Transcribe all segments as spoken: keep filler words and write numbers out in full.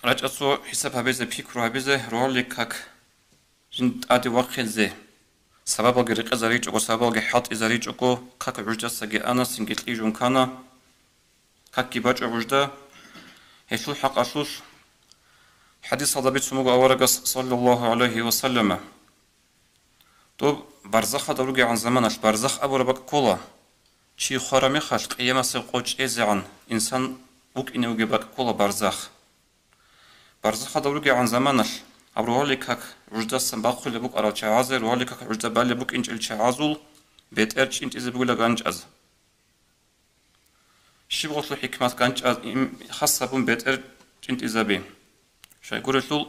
РачӀа цо хӀисаб гьабизе, пикру гьабизе, ролик как жин тӀаде вахъинзе, сабабалги рекъезаричӀого, сабабалги хӀалтӀизаричӀого, как гӀуждасаги ана, цинги кьижун ккана, какги бачӀо гӀужда. Гьелъул хӀакъалъулъ хӀадисалда бицун буго аварагас, саллаллагьу гӀалайгьи ва саллама, доб барзахалда ругегӀан заманалъ, барзах абураб бакӀ ккола, чи хвараб мехалъ къиямасеб къо чӀезегӀан инсан вукӀине вугеб бакӀ ккола барзах. Барзахалда ругегӀан заманалъ гьаб рогьалил как гӀуждасан бахъулеб букӀарал чагӀазе, рогьалил как гӀужда балеб букӀинчӀел чагӀазул бетӀер чӀинтӀизе бугила ганчӀаз. Щиб гъолъул хӀикмат ганчӀаз им хас гьабун бетӀер чӀинтӀизаби? Щайгурелъул,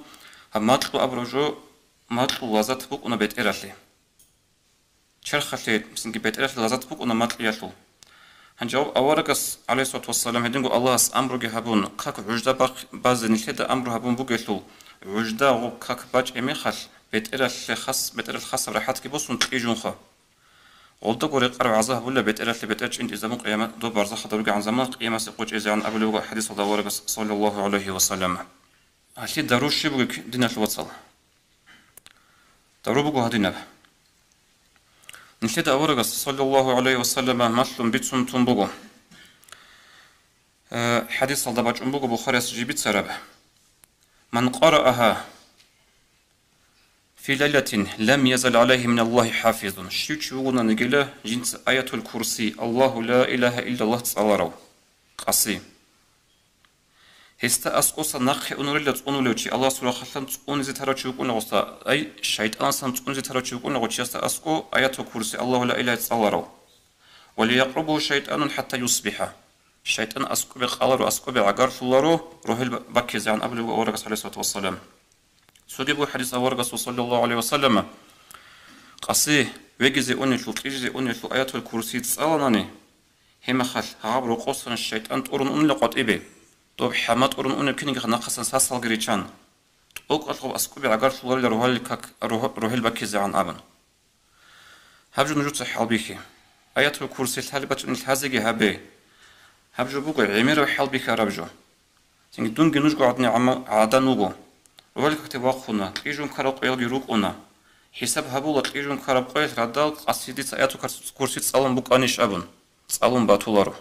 гьаб макьу абураб жо макьул лазат букӀуна бетӀералъе. Черхалъе, мисалги, бетӀералъе лазат букӀуна макьиялъул. Гьанже аварагас, гӀалайгьиссалату вассалам, гьединго Аллагьас амруги гьабун, как гӀужда бахъ-, базе нилъеда амру гьабун бугелъул, гӀужда гъоб как бачӀеб мехалъ, бетӀералъе хас, бетӀералъ хасаб рахӀатги босун кьижунха. Гъолдаго рекъараб гӀазаб гьабула бетӀералъе бетӀер чӀинтӀизабун къиямат, доб барзахалда ругегӀан заман къиямасеб къо чӀезегӀан абулеб буго хӀадисалда аварагас, саллаллагьу гӀалайгьи ва саллама. Гьалъие дару щиб бугеб, диналъул вацал? Дару буго гьадинаб. Нилъеда аварагас, саллаллагьу гӀалайгьи ва саллама, малъун бицун тун буго. Э, хӀадисалда бачӀун буго Бухарияс жиб бицараб: «Ман къараагьа фи лайлатин лам язал гӀалайгьи миналлагьи хӀафизун». Щив чи вугонаниги жинца Аятул Курси, Аллагьу ла илагьа иллаллагь цӀаларав, къаси. Гьесда аскӀоса нахъе унарила цӀунулев чи, Аллагьасул рахъалъан цӀунизе тарав чи вукӀуна гъосда, ай, шайтӀанасдасан цӀунизе тарав чи вукӀуна гъов чиясда аскӀо Аятул Курси, Аллагьу ла илагьа цӀаларав. «Ва ла якърубугьу шайтӀанун хӀатта юсбихӀа». ШайтӀан аскӀобе къаларо, аскӀобе гӀагарлъуларо, рогьел ба-, баккизегӀан абулеб буго аварагас, гӀалайгьиссалату вассалам. Цоги буго хӀадис аварагасул, саллаллагьу гӀалайгьи ва саллама, къаси вегизе унелъул, кьижизе унелъул Аятул Курси цӀаланани, гьеб мехалъ гьаб рокъосан шайтӀан тӀурун унила къватӀибе, доб хӀама тӀурун унеб кинигиха нахъасан сасалги риччан, тӀокӀалъ гъоб аскӀобе гӀагарлъуларила рогьалил как-, рогь-, рогьел баккизегӀан абун. Гьаб жо нужеца хӀалбихье. Аятул Курси лъалеб бачӀунел лъазеги гьабе. Гьаб жо буго гӀемераб хӀалбихьараб жо. Цинги дунги нужго гӀадни гӀама-, гӀадан вуго. Роликакде вахъуна, кьижун ккараб къоялги рукӀуна. ХӀисаб гьабула, кьижун ккараб къоялъ радал къаси дица Аятул Курс-, Курси цӀалун букӀанищ абун, цӀалун батуларо.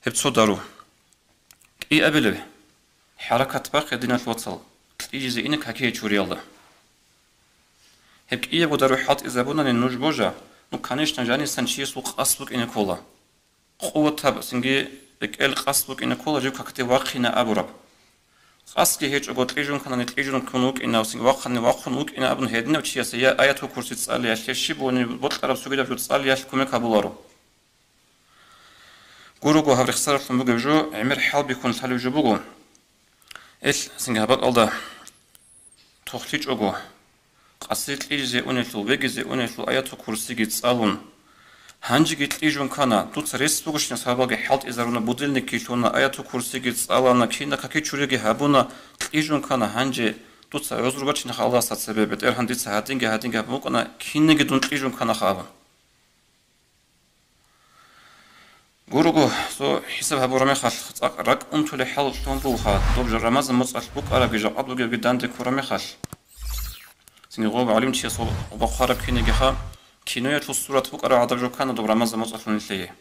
Гьеб цо дару. КӀиабилеб хӀаракат бахъе, диналъ вацал, кьижизе ине какие чуриялда. Гьеб кӀиябго дару хӀалтӀизабунани нуж божа, ну, конечно, жанисан чиясул къасд букӀине ккола. Къуватаб, цинги рекӀел къасд букӀине ккола жив какде вахъина абураб. Къасдги гьечӀого, кьижун кканани кьижун ккун вукӀинав, цинги вахъани вахъун вукӀина абун гьединав чиясе я Аятул Курси цӀалиялъе, щиб бугони бокьараб цогидаб жо цӀалиялъ кумек гьабуларо. Гурого гьаб рехсаралъун бугеб жо, гӀемер хӀалбихьун лъалеб жо буго. Эл, цинги гьаб бакӀалда тохлъичӀого, къаси кьижизе унелъул, вегизе унелъул Аятул Курсиги цӀалун, гьанжеги кьижун ккана, дуца рес бугощинас гьабалги хӀалтӀизаруна, будильникги лъуна, Аятул Курсиги цӀалана, кина каки чуриги гьабуна, кьижун ккана, гьанже дуца гӀузру бачинаха Аллагьасда цебе, БетӀергьан, дица гьадинги-гьадинги гьабун букӀана, кинниги дун кьижун кканаха абун. Гурого, цо хӀисаб гьабураб мехалъ, цӀакъ ракӀ унтулеб хӀал лъун бугоха, доб жо Рамазан моцӀалъ букӀарабги жакъа бугебги данде ккураб мехалъ. Цинги гъоб гӀалимчияс гъоб хъвараб кинигиха, киноялъул сурат букӀараб гӀадаб жо ккана доб Рамазан моцӀалъул нилъее.